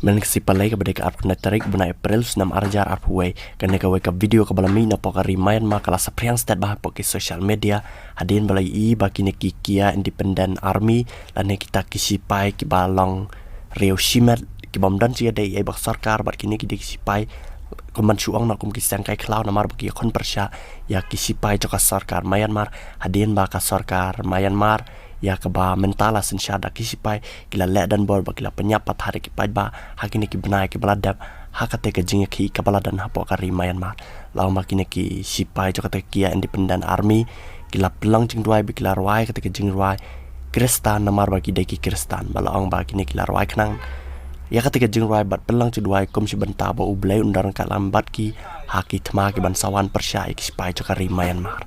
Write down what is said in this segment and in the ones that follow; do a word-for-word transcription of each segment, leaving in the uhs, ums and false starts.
Mynta ka sngi Palei kaba dei ka arphew khyndai tarik bnai April snem ar hajar arphew wei, kane kawei ka video kaba la mih na pdeng ka ri Myanmar ka la saphriang stet bha ha pdeng ki social media. Hadien ba la ïohi ba kine ki Kia Independent Army lane kita ki sipai kiba long riew shimet, ki bym don jingïadei ei ei bad sorkar, bad kine ki dei ki sipai kum ban shu ong na kum ki seng kai khlaw namar ba ki khun pyrshah ïa ki sipai jong ka sorkar Myanmar. Hadien ba ka sorkar Myanmar ïa kaba mynta la synshar da ki sipai, ki la leh donbor bad ki la pynïap pathar ïa ki paidbah ha kine ki bnai kiba la dep, ha kata ka jingïakhih kaba la don ha pdeng ka ri Myanmar. La ong ba kine ki sipai jong kata ka Kia Independent Army ki la pynlong jingduwai bad ki la rwai kata ka jingrwai Khristan namar ba ki dei ki Khristan. Ba la ong ba kine ki la rwai khnang ïa kata ka jingrwai bad pynlong jingduwai kum shi bynta ba U Blei un don ryngkat lang bad ki ha ki thma ki ban sa wan pyrshah ïa ki sipai jong ka ri Myanmar.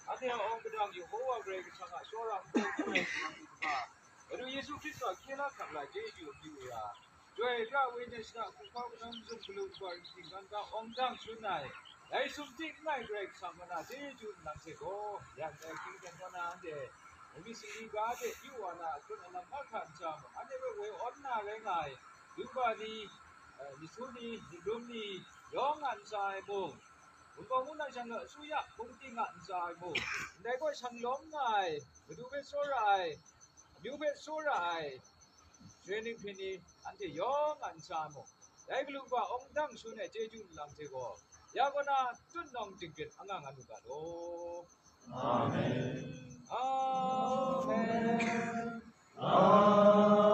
Ate ha ong kdang Jehobah Blei ka sangah shorang ko ko ko ko. Adu Yesu Krist ka kila kham la jeju biu ya. Joi ja witness na ku kau nam zum bulu bar ki kan ka ong dang sunai. Dai sum tik ngai Blei ka sangah na jeju nang se ko. Yang dai ki kan ko na ande. Umi sing ga de yu ana kun ana ma kan jam. Ande we we on na le ngai. Yu ba ni ni su ni ni dum ni yong an sai mo. Bung kong mun nang shang su ya bung ti ngan sai mo. Dai ko shang long ngai. Bedu be so rai. Bedu be so rai. Training pini ante yong an sa mo. Dai bulu ba ong dang su ne jeju lang te ko. Ya ko na tun nong jingkit angang anu ka do. Amen. Amen. Amen.